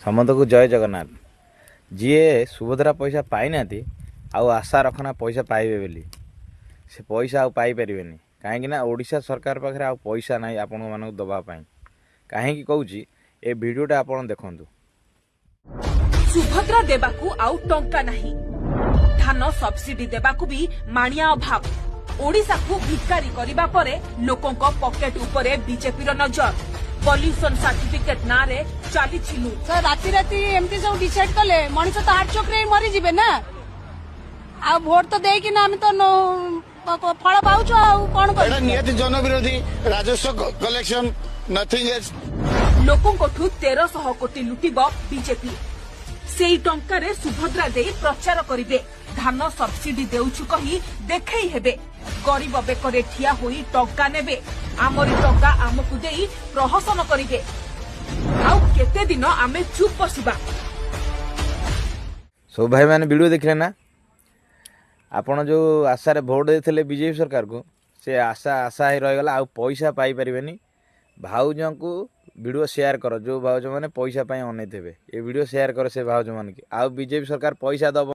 ସମସ୍ତଙ୍କୁ ଜୟ ଜଗନ୍ନାଥ। ଯିଏ ସୁଭଦ୍ରା ପଇସା ପାଇନାହାନ୍ତି, ଆଉ ଆଶା ରଖନା ପଇସା ପାଇବେ ବୋଲି। ସେ ପଇସା ଆଉ ପାଇପାରିବେନି, କାହିଁକି ନା ଓଡ଼ିଶା ସରକାର ପାଖରେ ଆଉ ପଇସା ନାହିଁ ଆପଣମାନଙ୍କୁ ଦେବା ପାଇଁ। କାହିଁକି କହୁଛି, ଏ ଭିଡ଼ିଓଟା ଆପଣ ଦେଖନ୍ତୁ। ସୁଭଦ୍ରା ଦେବାକୁ ଆଉ ଟଙ୍କା ନାହିଁ, ଧାନ ସବସିଡି ଦେବାକୁ ବି ମାଣିଆ ଅଭାବ। ଓଡ଼ିଶାକୁ ଭିକାରୀ କରିବା ପରେ ଲୋକଙ୍କ ପକେଟ ଉପରେ ବିଜେପିର ନଜର। ପଲ୍ୟୁସନ ସାର୍ଟିଫିକେଟ ନାଁରେ ଚାଲିଛି ଲୁଟ୍। ତ ରାତି ରାତି ଏମିତି ସବୁ ଡିସାଇଡ୍ କଲେ ମଣିଷ ତ ହାର୍ଟ ଚୋକରେ ହିଁ ମରିଯିବେ ନା। ଆଉ ଭୋଟ ତ ଦେଇକିନା ଆମେ ତ ଫଳ ପାଉଛୁ, ଆଉ କଣ ଏଇଟା କରିବୁ? ନିହାତି ଜନବିରୋଧୀ, ରାଜସ୍ୱ କଲେକ୍ସନ ନଥିଙ୍ଗ ଏଲ୍ସ। ଲୋକଙ୍କଠୁ 1300 କୋଟି ଲୁଟିବ ବିଜେପି। ସେଇ ଟଙ୍କାରେ ସୁଭଦ୍ରା ଦେଇ ପ୍ରଚାର କରିବେ, ଧାନ ସବସିଡି ଦେଉଛୁ କହି ଦେଖେଇ ହେବେ, ଗରିବ ବେକରେ ଠିଆ ହୋଇ ଟଙ୍କା ନେବେ, ଆମରି ଟଙ୍କା ଆମକୁ ଦେଇ ପ୍ରହସନ କରିବେ। ଆଉ କେତେ ଦିନ ଆମେ ଚୁପ୍ ବସିବା? ସବୁ ଭାଇମାନେ ଭିଡ଼ିଓ ଦେଖିଲେ ନା? ଆପଣ ଯେଉଁ ଆଶାରେ ଭୋଟ ଦେଇଥିଲେ ବିଜେପି ସରକାରକୁ, ସେ ଆଶା ଆଶା ହେଇ ରହିଗଲା, ଆଉ ପଇସା ପାଇପାରିବେନି। ଭାଉଜଙ୍କୁ ଭିଡ଼ିଓ ସେୟାର କର। ଯେଉଁ ଭାଉଜମାନେ ପଇସା ପାଇଁ ଅନେଇଥିବେ, ଏ ଭିଡ଼ିଓ ସେୟାର କର ସେ ଭାଉଜମାନଙ୍କୁ। ଆଉ ବିଜେପି ସରକାର ପଇସା ଦେବ।